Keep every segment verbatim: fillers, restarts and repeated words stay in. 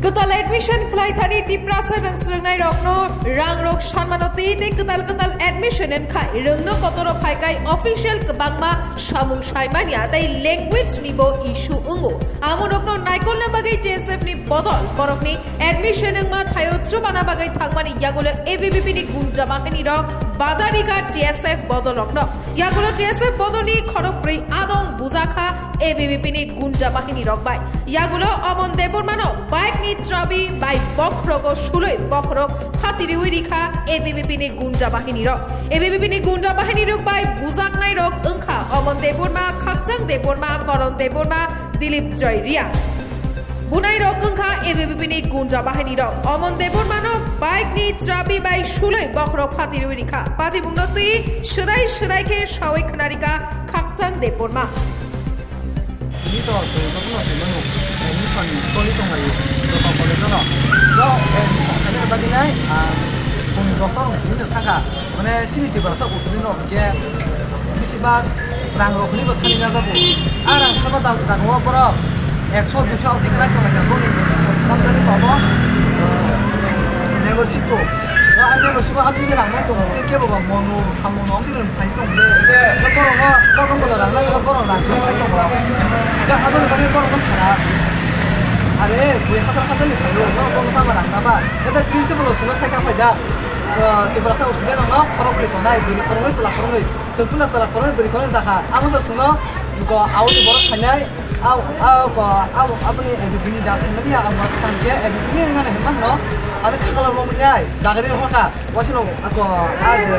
Kwtal admission khlai thani Tiprasa rwng swrwngnairokno rangrok sanmano twi tei kwtal kwtal admission wngkhai rwngno kotoro phaikai official kwbangma samung saimani tei language ni bo issue wngo. Amo rokno naikolna bagwi J S F ni bodol borokni admission wngma thaio chubana bagwi thangmani yagulo A B V P ni gunda bahini rok badarikha J S F bodol rokno. Yagulo J S F bodol ni khorok brwi adong bujakha A B V P ni gunda bahini rok bai. Yagulo Omon Debbarma no bike ni chabi bai bokhrogo sulwi bokhorok phatiriwi rikha A B V P ni gunda bahini rok. A B V P ni gunda bahini rok bai bujaknai rok wngkha Omon Debbarma, Khakchang Debbarma, Koron Debbarma, Dilip Joy Reang. Bunai rok wngkha A B V P ni gunda bahini rok. Omon Debbarma no bike ni chabi bai sulwi bokhorok phatiriwi rikha. Patimung no twi swrai swrai khe sawi khwnarikha Khakchang Debbarma. Tini to chwng jotono swi mano, admission toli tonglaio, joto college-o no. Jo admission khaina bagwi nai, ah, pung dosta rok simi thangkha. Mane chini Tiprasa usuli no hwnkhe bisi bak rang rok hwnwi bo sani najago. A rang saba jagao borok ekso duiso abdi khlai tonglaikha boni tamjani tobo, ah, membership ko. Wa membership o abdi rang nai tongo, kebo ba mono samung no abdi rang. Phai tong de. Borok no, borok no rang nai, borok rang phai tong. Ja, abo ni bagwi borok no sara. Are, bui hasar hasar ni phaio, borok no tama rang na ba. Kata principal o sino sai ka phai da. Tiprasa usuli no khorok ri tongnai, bui khorok ri chwla khorok ri. Chwng pula chwla khorok ri, bui khorok ri dakha. Amo sa sino, ko, au ni borok khainai, au, au, ko, au, abo ni, bini da sai mani, amo sa kan ke, bini ngana himang no. Ani khakala mo mani, dagari hokha. Waisano ako a je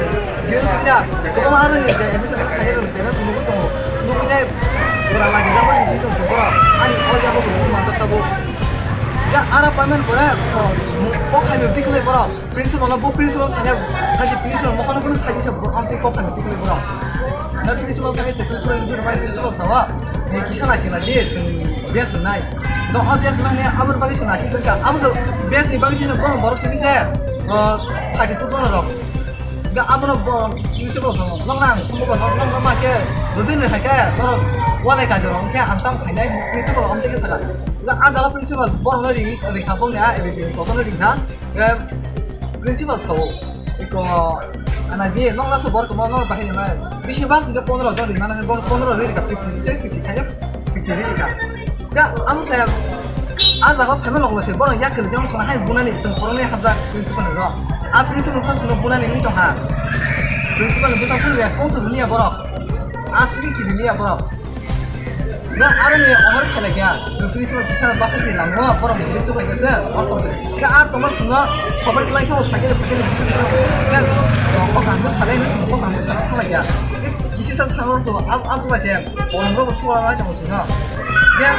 giren kanya, kwbangma aroni je admission khainai rok bena sumugwi tongo. Nuknai bora lagi jabo ni sitong se bora. Ani o jago bo manjak tabo. Ya ara payment bora ko kok khainai tikle bora. Principal no bo principal sanya saji principal mo kono kono saji se bora amti kok khainai tikle bora. Na principal khainai se principal ni bora principal sawa. Ni kisa na sila di sing bias nai. Do a bias nang ni abor bagi sing na sing tongka. Abo so bias ni bagi sing borok borok sing se. Thirty two jon rok. Ga abono bo principal song nong nang song bo nong nong ma ke dudin ni hai ke to wale ka jero ke ang tam khainai principal om te ke saka. Ga a jaga principal borok no ri ri kha bong ya e bi ko no ri kha. Ga principal sao iko ana bi nong na so borok mo nong bahai mai bisi bak de pondro jon ri mana bong pondro ri ka fifty te fifty khainai. Kiri ka. Ya, ang saya, a jaga phaima loglo se, borok yak kiri jang sona hai bunani, song koroni hapjak principal ni ro. A principal khan sona bunani ni tong ha. Principal ni bwsa phone response ni ya borok. A sigi kiri ni ya borok. Na, aro ni ohor khala kya. Principal bisa basa kiri lang mo, borok ni list bai kete, or kong se. Ya, ar toma sona, sobar klai tho, phai kiri, phai kiri. Ya, kok ang salai ni, kok ang salai khala kya. Kisi sa sangor to, ab, ab ba se. Bolong rok suwa ma chamo sino. Ye,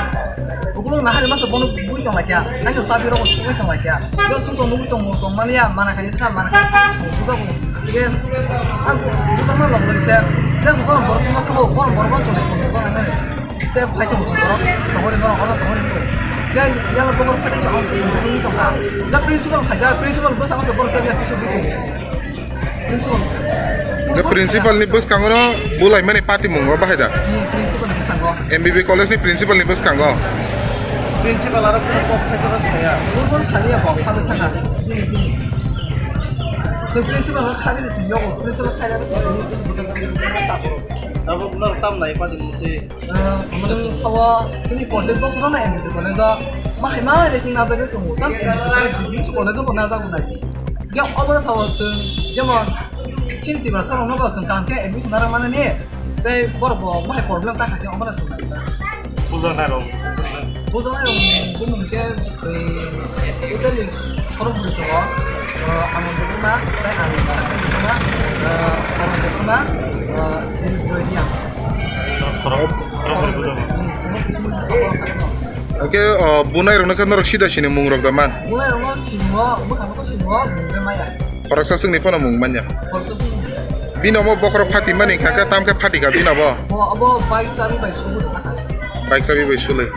ukulung nahari masa bono bui tong laikya. Aino sabi rok suwa tong laikya. Yo su tong nugui tong tong mani ya mana khai kha mana khai. Buja ko. Ye, am buja ma lok lok se. Ye su bono borok ma thago bono borok ma chole tong tong na. Te phai tong su borok. Tong hori borok borok tong hori ko. Ye, ye lo borok phai se on tong tong tong ka. Da principal khai da principal bwsa masa borok ya kisu buku. Principal. Hwnkhe principal ni bwskango no bulai mani party mungo bahai da? Hmm, principal ni bwskango. M B B college ni principal ni bwskango? Principal aro kok kok khaisa rok saya. Bubun saliya kok khabai thangkha. Bini, bini. So principal no khari de sing yogo, principal khari de sing yogo. Abo bular tam nai party ni se. Chwng sawa chini forty bosor no M B B college o bahai ma rating najagwi tongo. Tam M B B college, B B M C college o bo najagwi nai. Ya obo sawa chwng jemon chini Tiprasa rok no bo chwng kaham khe admission narwk mani ni tei borok bo bahai problem ta kha khe obo no chwng nai. Puja nai rok. Puja nai rok bumung khe chwng totally khorok bwrwi tongo. Amon Debbarma tei ang Khakchang Debbarma, Amon Debbarma, Dilip Joy Reang. Khorok, khorok bwrwi puja. Oke, bunai rok no khe norok sida sini mung rok da man? Bunai rok no sini o, bwkha no sini o, mung de maya. Khoroksa chwngni phano mung manya. Khoroksa chwngni. Bini omo bokhorok phati mani kha khe tam khe phati kha bini obo. Bo abo bai chabi bai subu da. Bai chabi bai sule.